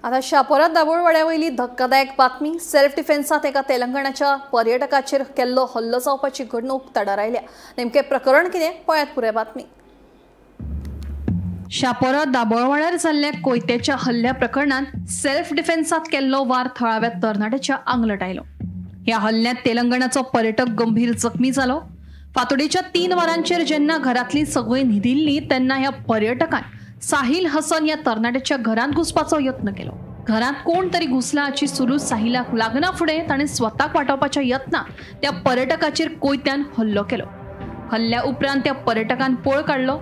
आता शापोरा दाबोळवाड्यावयली धक्कादायक बातमी। सेल्फ डिफेन्सात एका तेलंगणाच्या पर्यटकाचेर केल्लो हल्लो जावपाची घडणूक तडार आयल्या। नेमके प्रकरण कितें पळयात पुराय बातमी। शापोरा दाबोळवाड्यार जाल्ल्या कोयत्याच्या हल्ल्या प्रकरणात सेल्फ डिफेन्सात केल्लो वार थळाव्या तरणाट्याच्या आंगलट आयलो। ह्या हल्ल्यात तेलंगणाचो पर्यटक गंभीर जखमी जालो। फातोडेच्या 3 वरांचेर जेन्ना घरांतली सगळीं न्हिदिल्ली तेन्ना ह्या पर्यटकान साहिल हसन या तरणाट्याच्या घरांत घुसपाचो यत्न केलो। घरांत कोण तरी घुसला हाची सुलूस साहिलाक लागना फुडें ताणें स्वताक वाटावपाच्या यत्नात त्या पर्यटकाचेर कोयत्यान हल्लो केलो। हल्ल्या उपरांत त्या पर्यटकान पळ काडलो।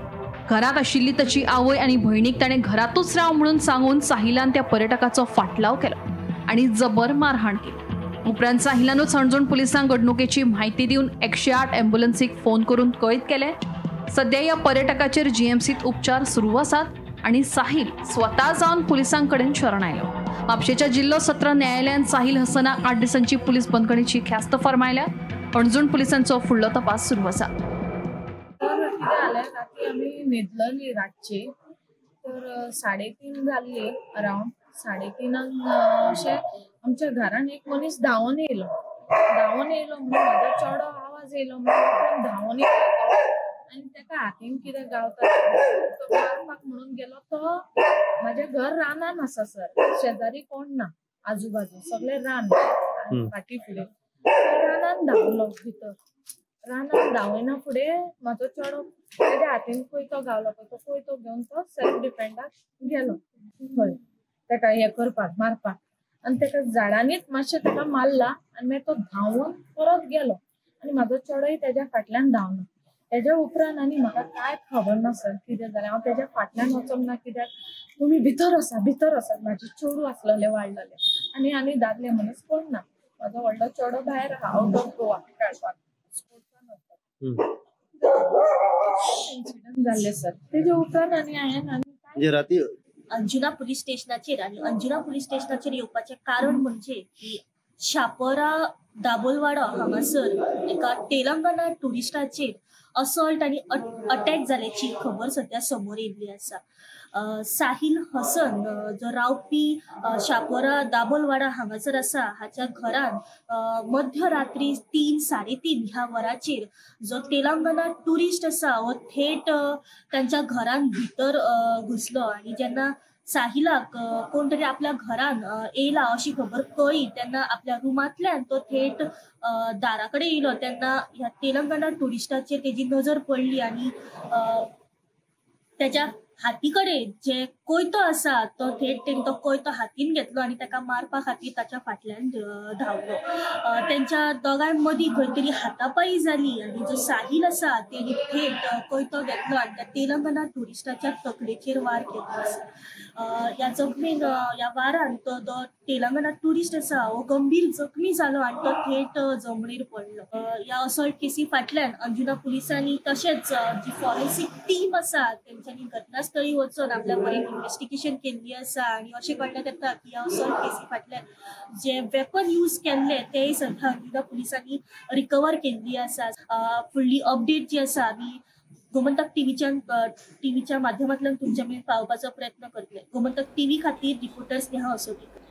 घरांत आशिल्ली ताची आवय आनी भयणीक ताणें घरांतूच राव म्हणून सांगून साहिलान त्या पर्यटकाचो फाटलाव केलो आनी जबर मारहाण केली। उपरांत साहिलानूच हणजूण पुलिसांक घडणुकेची म्हायती दिवन 108 ॲम्ब्युलन्सीक फोन करून कळीत केलें। सध्या या पर्यटकाचेर जीएमसीत उपचार सुरू आसात आणि साहिल स्वतः जावन पुलिसांकडेन शरण आयलो। म्हापशेच्या जिल्लो सत्र न्यायालयान साहिल हसनाक 8 दिसांची पुलीस बंदखणीची ख्यास्त फर्मायल्या। हणजूण पुलिसांचो फुडलो तपास सुरू आसा। तर कितें जालें, राती आमी न्हिदलेली रातची, तर 3:30 जाल्ली, अरावंड 3:30 अशें आमच्या घरान एक मनीस धांवून येयलो। धांवून येयलो म्हणून म्हाजो चेडो आवाज येयलो म्हणून धांवून येयलो आनी तेका हातीन कितें गावता तो मारपाक म्हणून गेलो। तो म्हाजें घर रानान आसा सर, शेजारी कोण ना, आजूबाजू सगळे रान, फाटी फुडें रानान धांवलो भितर। रानान धांवयना फुडें म्हाजो चेडो तेज्या हातीन कोयतो गावलो पळय, तो कोयतो घेवन तो सेल्फ डिफेंडाक गेलो थंय तेका हें करपाक, मारपाक। आनी तेका झाडांनीच मातशें तेका मारला आनी मागीर तो धांवून परत गेलो आनी म्हाजो चेडोय तेज्या फाटल्यान धांवलो। तेज्या उपरांत आनी म्हाका कांय खबर ना सर कितें जालें। हांव तेज्या फाटल्यान वचोंक ना कित्याक तुमी भितर आसा भितर आसा। म्हाजे चेडूं आसलेलें वाडलेलें आनी आनी दादले मनीस कोण ना। म्हाजो व्हडलो चेडो भायर आहा, आवट ऑफ गोवा खेळपाक, स्पोर्ट्सान वता। इन्सिडंट जाल्लें सर। तेज्या उपरांत आनी हांवें आनी अंजुना पुलीस स्टेशनाचेर आनी अंजुना पुलीस स्टेशनाचेर येवपाचें कारण म्हणजे की शापोरा दाबोलवाडो हांगासर एका तेलंगणा ट्युरिस्टाचेर असॉल्ट आनी अटॅक जाल्याची खबर सद्या समोर येयल्ली आसा। साहिल हसन जो रावपी शापोरा दाबोलवाडा हांगासर आसा, हाच्या घरान मध्यरात्री 3 साडे 3 ह्या वराचेर जो तेलंगणा ट्युरिस्ट आसा हो थेट तांच्या घरान भितर घुसलो आनी जेन्ना साहिलाक कोण तरी आपल्या घरान येयला अशी खबर कळ्ळी तेन्ना आपल्या रुमांतल्यान तो थेट दारा कडेन येयलो तेन्ना ह्या तेलंगणा ट्युरिस्टाचेर तेजी नजर पडली आनी तेच्या हाती कडेन जे कोयतो आसा तो थेट तेणी तो कोयतो हातीन घेतलो आनी ताका मारपा खातीर ताच्या फाटल्यान धांवलो। तेंच्या दोगांय मदीं खंय तरी हातापाई जाली आनी जो साहिल आसा तेणी थेट कोयतो घेतलो आनी त्या तेलंगणा ट्युरिस्टाच्या तकलेचेर वार केलो आसा। ह्या जखमीन ह्या वारान तो जो तेलंगणा ट्युरिस्ट आसा हो गंभीर जखमी जालो आनी तो थेट जमनीर पडलो। ह्या असॉल्ट केसी फाटल्यान अंजुना पुलिसांनी तशेंच जी फॉरेन्सिक टीम आसा तेंच्यांनी घटनास्थळी वचून आपल्या परीन इन्वेस्टिगेशन केल्ली आसा आनी अशें कळण्यात येता की ह्या असॉल्ट केसी फाटल्यान जे वेपन यूज केल्ले तेय सद्या अंजुना पुलिसांनी रिकवर केल्ली आसा। फुडली अपडेट जी आसा आमी गोमंतक टीव्हीच्या माध्यमांतल्यान तुमच्या मेरेन पावोवपाचो प्रयत्न करतले। गोमंतक टीव्ही खातीर रिपोर्टर स्नेहा असोटीकर।